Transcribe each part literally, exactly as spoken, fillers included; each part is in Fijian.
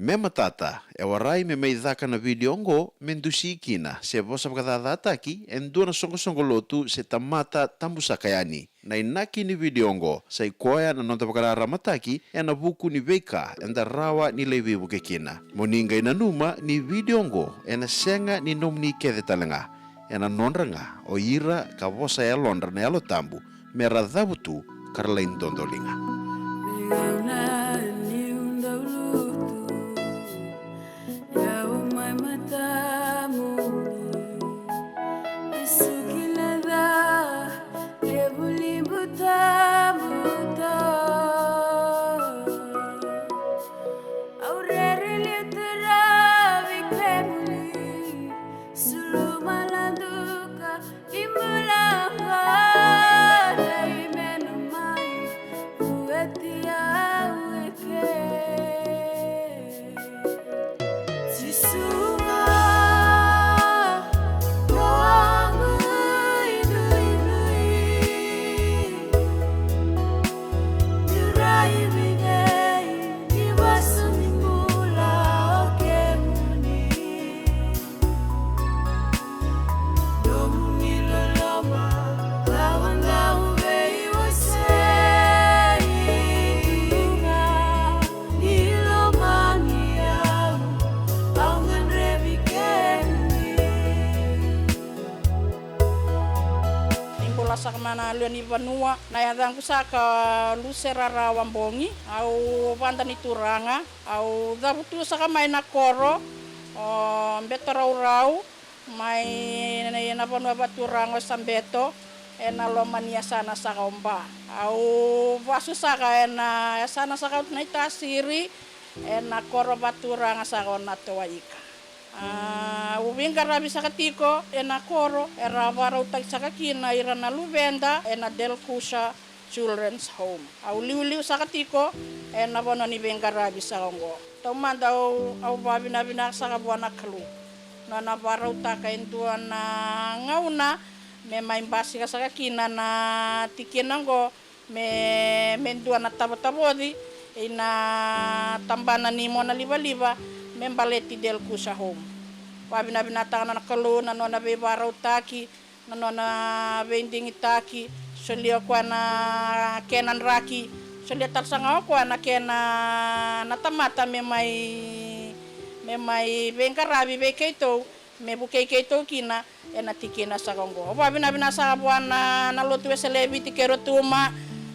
Me matata, e warai me mai caka na vidio oqo me dusi kina se vosa vakacacataki e dua na soqosoqo lotu se tamata tabusaka yani. Na inaki ni vidio oqo sa i koya na noda vakararamataki ena vuku ni veika eda rawa ni lai veivuke kina. Mo ni qai nanuma ni vidio oqo ena sega ni nomuni kece tale ga, ena nodra ga o ira ka vosa e yalodra na Yalo Tabu me ra cavutu ka ra lai dodoliga. Yau mai matamuni, e suki na ca, levu libu tabuta. Au rere liu turavi kemuni, suluma na duka. Imbulanga dai menu mai vueti au eke. Jisu ga noqu inuinui. Ni raivi nei ni vasu ni bula o kemuni. Nomuni loloma, lawalawa veiwasei, Turaga, ni lomani au, au gadrevi kemuni. Ni bula saka mai na lewe ni vanua, na yacaqu saka Luserara Wabogi, au vada ni Turaga, au cavutu saka mai na koro o Beto Raurau, mai na vanua vaturaga o Sabeto, ena loma ni yasana saka o Ba. Au vasu saka ena yasana saka o Naitasiri, ena koro vaturaga saka o Natowaika. A, au veiqaravi saka tiko ena koro era vakarautaki saka kina ira na luveda ena Delkusha Children's Home. Au liuliu saka tiko ena vanua ni veiqaravi saka oqo. Taumada au, au vakavinavinaka saka vua na Kalou. Nona vakarautaka e dua na gauna me mai basika saka kina na tikina oqo me, me dua na tavotavoci ina tabana ni mona livaliva me baleti Delkusha Home. Vakavinavinakataka na Kalou na nona veivakarautaki, na nona veidigitaki, solia o koya na kena draki, solia tale saka ga o koya na kena na tamata me mai, me mai veiqaravi vei keitou, me vukei keitou kina ena tikina saka oqo. Au vakavinavinaka saka vua na, na lotu Wesele e Viti kei Rotuma,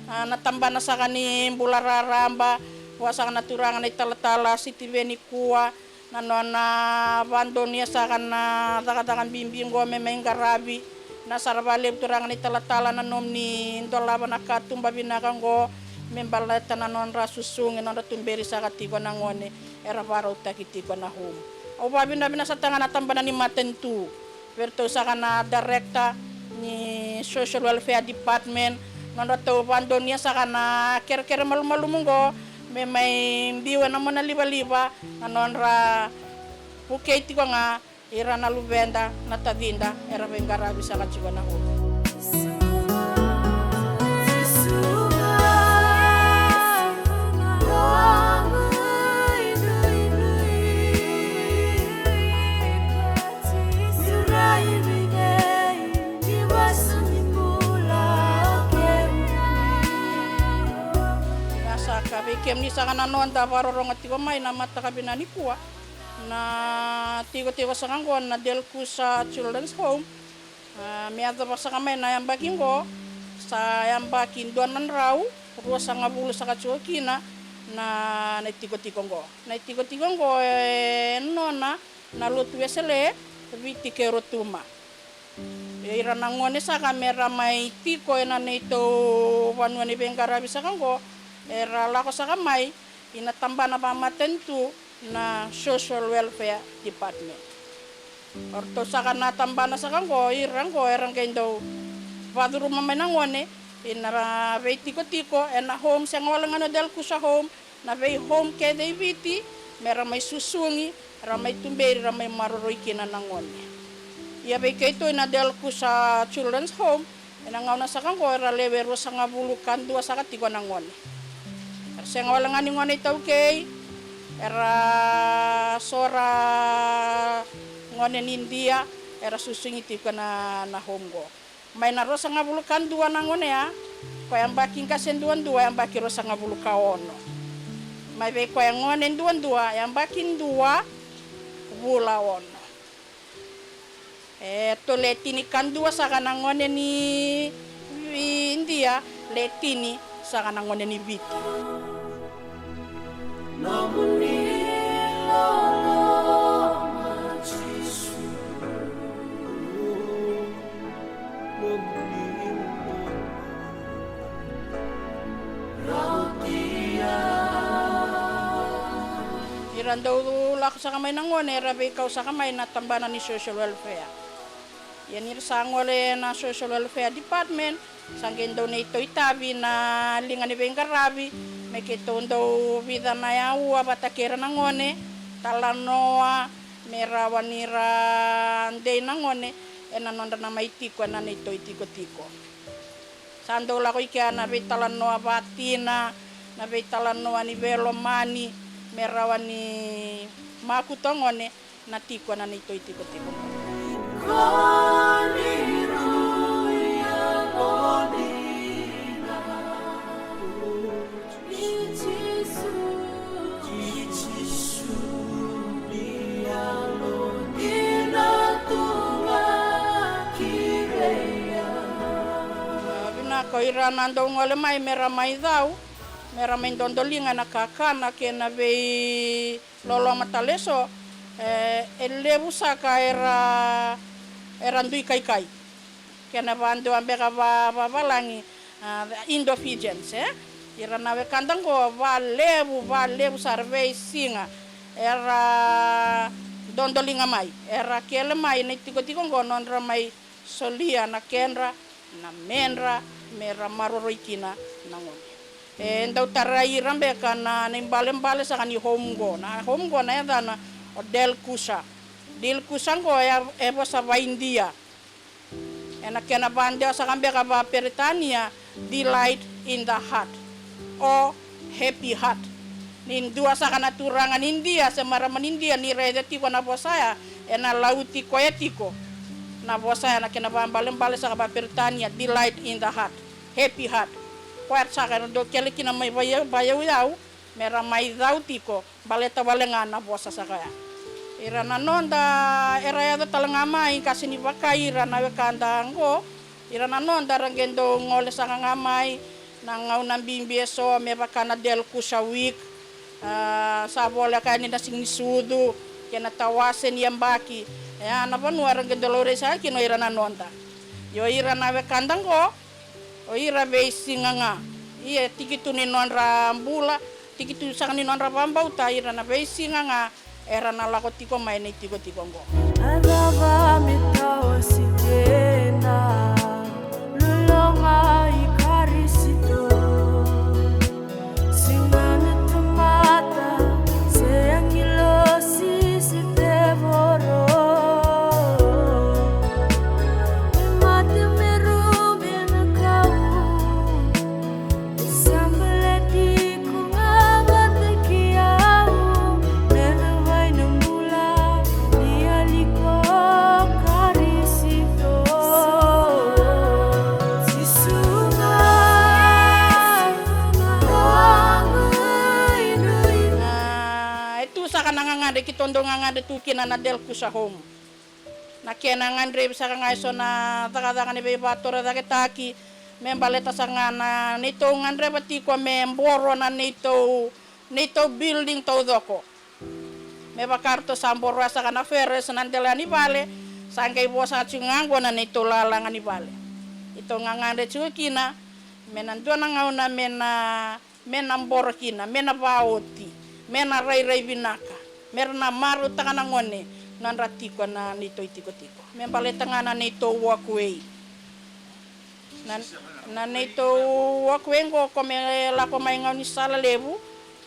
a, na tabana saka ni bula raraba, vua saka na turaga na italatala Sitiveni Kua, na nona vakadonuya saka na cakacaka bibi oqo me mai qaravi. Na sara vakalevu turaga na italatala na nomuni dolava na katuba vinaka oqo me baleta na nodra susugi, nodra tuberi saka tiko na gone era vakarautaki tiko na home. Au vakavinavinaka saka ga na tabana ni matanitu, vei iratou saka na director ni Social Welfare Department, nodratou vakadonuya saka na kerekere malumalumu oqo me mai biu ena mona livaliva, na nodra vukei tiko ga ira na luveda, na tacida era veiqaravi saka tiko na home. Ia saka vei kemuni saka na noda vakarorogo tiko mai na mataka vinaka nikua, na tikotiko saka oqo na Delkusha Children's Home. A, me yacova saka mai na yabaki oqo, sa yabaki dua na drau ruasagavulu saka tiko kina na, na itikotiko oqo. Na itikotiko oqo e nona na lotu Wesele Viti kei Rotuma. E ira na gone saka me ra mai tiko ena neitou vanua ni veiqaravi saka oqo, era lako saka mai ina tabana vakamatanitu na Social Welfare Department. O ratou saka na tabana saka oqo, ira oqo era qai dau vakacuruma mai na gone ina veitikotiko ena home, sega wale ga na Delkusha Home, na vei home kece i Viti, me ra mai susugi, ra mai tuberi, ra mai maroroi kina na gone. Ia vei keitou ina Delkusha Children's Home, ena gauna saka oqo era lewe ruasagavulu ka dua saka tiko na gone. Era sega wale ga ni gone iTaukei, Era so ra gone ni Idia era susugi tiko na, na home qo. Mai na ruasagavulu ka dua na gone ya, ko yabaki qase duadua, yabaki ruasagavulu ka ono. Mai vei koya gone duadua, yabaki dua vula ono. E, to le tini ka dua saka na gone ni Idia, le tini saka na gone ni Viti. Nomuni loloma Jisu. Ira dau lako saka mai na gone era veikau saka mai na tabana ni social welfare. Ia ni ra sa gole na social welfare department, sa qai dau neitou itavi na liga ni veiqaravi me keitou dau vica na aua vata kei ira na gone, talanoa, me rawa ni ra dei na gone ena nodra na mai tiko ena neitou itikotiko. Sa dau lako i kea na veitalanoa vatina, na veitalanoa ni veilomani, me rawa ni makuta gone na tiko ena neitou itikotiko. Vinaka o ira na dau gole mai me ra mai cau, me ra mai dodoliga na kakana kei na veiloloma tale eso, e, e levu saka era, era dui kaikai. Kena vakadewa beka va, vavalagi, a, the indoor pigeons, e? Ira na wekada oqo valevu, valevu sara veisiga era dodoliga mai, era kele mai na itikotiko oqo nodra mai solia na kedra, na medra, me ra maroroi kina na gone. E dau tarai ira beka na, na ibalebale saka ni home qo. Na home qo na yacana o Del Kusha. Del Kusha qo e, e vosa vaidia. Ena kena vakadewa saka beka vakaperitania, delight in the heart, o happy heart. Ni dua saka na turaga ni Idia se marama ni Idia ni raica tiko na vosa ya, ena lauti koya tiko na vosa ya na kena vakabalebale saka vakaperitania, delight in the heart, happy heart. Koya saka era dau kele kina mai vaya, vayauyau me ra mai cau tiko, baleta wale ga na vosa saka ya. Ira na noda era yaco tale ga mai, qase ni vakai, ira na wekada oqo, ira na noda ra qai dau gole saka ga mai na gauna bibi eso me vaka na Del Kusha Week, a, sa voleka yani na Siga ni Sucu kei na Tawase ni Yabaki. E a na vanua ra qai dau laurai saka kina o ira na noda. Io ira na wekada oqo, o ira veisiga ga. Ia tiki tu ni nodra bula, tiki tu saka ni nodra vakabauta, ira na veisiga ga era na lako tiko mai na itikotiko oqo. A cava me tawasi kena loloma i Karisito? Sega na tamata se agilosi se tevoro. Me mate me rube na kau, e sa baleti iko ga vata kei au. Me cavai na bula ni yali ko Karisito. Jisu ga. A, e tu saka na gagadre keitou dau gagadre tu kina na Del Kusha Home. Na kena gadrevi saka ga eso na cakacaka ni veivakatorocaketaki me baleta saka ga na neitou gadreva tiko me boro na neitou, neitou building taucoko. Me vaka ratou sa boroya saka na Ferris na dela ni vale, sa qai vosa tiko ga oqo na neitou lalaga ni vale. Neitou gagadre tiko kina me na dua na gauna me na, me na boro kina, me na vaoti, me na rairai vinaka, me ra na marautaka na gone nodra tiko na neitou itikotiko. Me baleta ga na neitou walkway. Na, na neitou walkway oqo ko me lako mai Gaunisala Levu,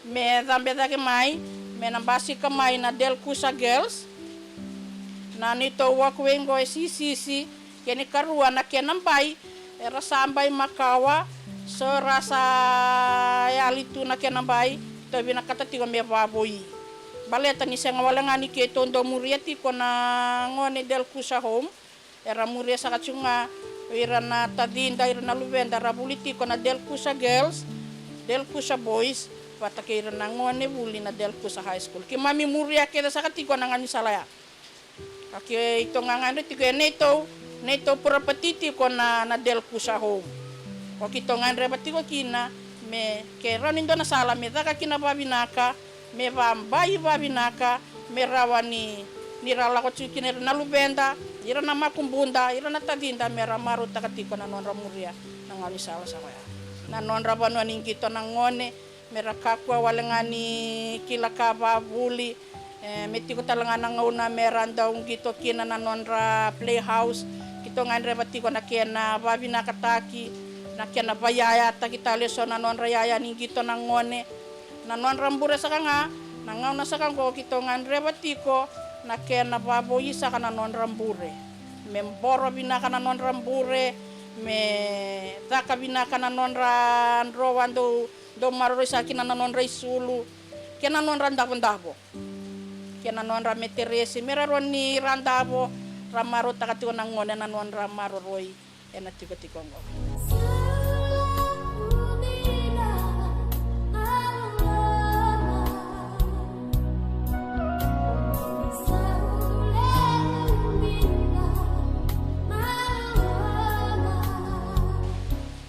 me cabe cake mai, me na basika mai na Del Kusha Girls. Na neitou walkway oqo e sisisi, kena ikarua na kena bai, era sa bai makawa, so ra sa yali tu na kena bai, tou vinakata tiko me vavoi. Baleta ni sega wale ga ni keitou dau muria tiko na gone Delkusa Home, era muria saka tiko ga o ira na tacida, ira na luveda ra vuli tiko na Delkusa Girls, Delkusa Boys, vata kei ira na gone vuli na Delkusa High School. Keimami muria kece saka tiko na gaunisala ya. Ka keitou gagadre tiko e neitou, neitou property tiko na, na Delkusa Home. Ko keitou gadreva tiko kina me ke rawa ni dua na sala me caka kina vavinaka, me vabai vavinaka, me rawa ni, ni ra lako tiko kina ira na luveda, ira na makubuda, ira na tacida, me ra marautaka tiko na nodra muria na gaunisala sa koya. Na nodra vanua ni qito na gone, me ra kakua wale ga ni kila ka vavuli, e, me tiko tale ga na gauna me ra dau qito kina na nodra playhouse. Keitou gadreva tiko na kena vavinakataki, na kena vaiyayataki tale eso na nodra iyaya ni qito na gone. Na nodra bure saka ga, na gauna saka qo keitou gadreva tiko na kena vavoui saka na nodra bure. Me boro vinaka na nodra bure, me caka vinaka na nodra drowa dau, dau maroroi saka kina na nodra isulu, kei na nodra davodavo, kei na nodra meteresi, me ra rawa ni ra davo, ra marautaka tiko na gone na nodra maroroi ena tikotiko oqo.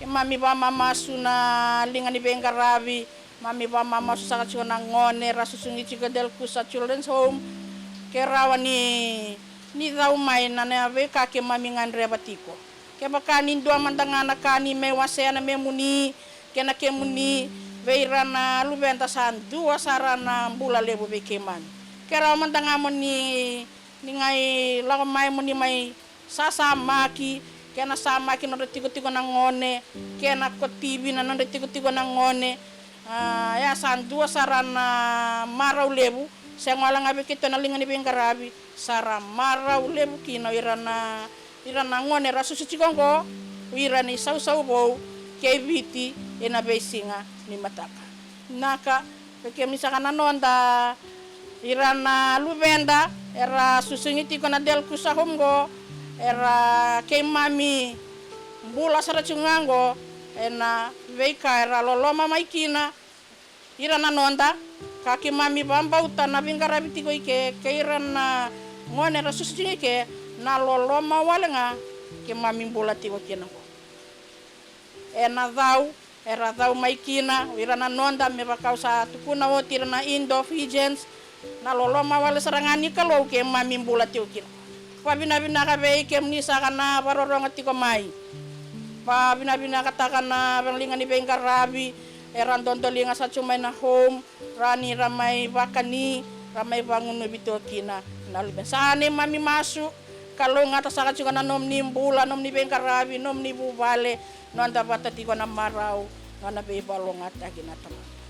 Keimami vakamamasu na liga ni veiqaravi, mami vakamamasu saka tiko na gone ra susugi tiko Delkusa Children's Home, ke rawa ni, ni cau mai na, na veika keimami gadreva tiko. Kevaka ni dua mada ga na ka ni mai wasea na memuni kei na kemuni vei ira na luveda, sa dua sara na bula levu vei keimami. Ke rawa mada ga mo ni, ni qai lako mai mo ni mai sasamaki, kena samaki na nodra tikotiko na gone, kena kotivi na nodra tikotiko na gone. A, ya sa dua sara na marau levu, sega wale ga vei keitou na liga ni veiqaravi, sa ra marau levu kina o ira na, ira na gone ra susu tiko oqo, o ira ni sausau vou kei Viti ena veisiga ni mataka. Naka, vei kemuni saka na noda, ira na luveda era susugi tiko na Delkusa Home qo, era keimami bula sara tiko ga qo ena veika era loloma mai kina. Ira na noda, ka keimami vakabauta na veiqaravi tiko i ke, kei ira na gone era susu tiko i ke, na loloma wale ga keimami bula tiko kina qo. Ena cau era cau mai kina o ira na noda, me vaka au sa tukuna oti, ira na Indo Fijians, na loloma wale sara ga ni Kalou keimami bula tiko kina. Vakavinavinaka vei kemuni saka na vakarorogo tiko mai. Vakavinavinakataka na liga ni veiqaravi era dodoliga saka tiko mai na home, ra ni ra mai vakani, ra mai vagunuvi tiko kina na luveda. Sa neimami masu, kalougata saka tiko na nomuni bula, nomuni veiqaravi, nomuni vuvale, noda vata tiko na marau, nona veivakalougatataki na Tamada.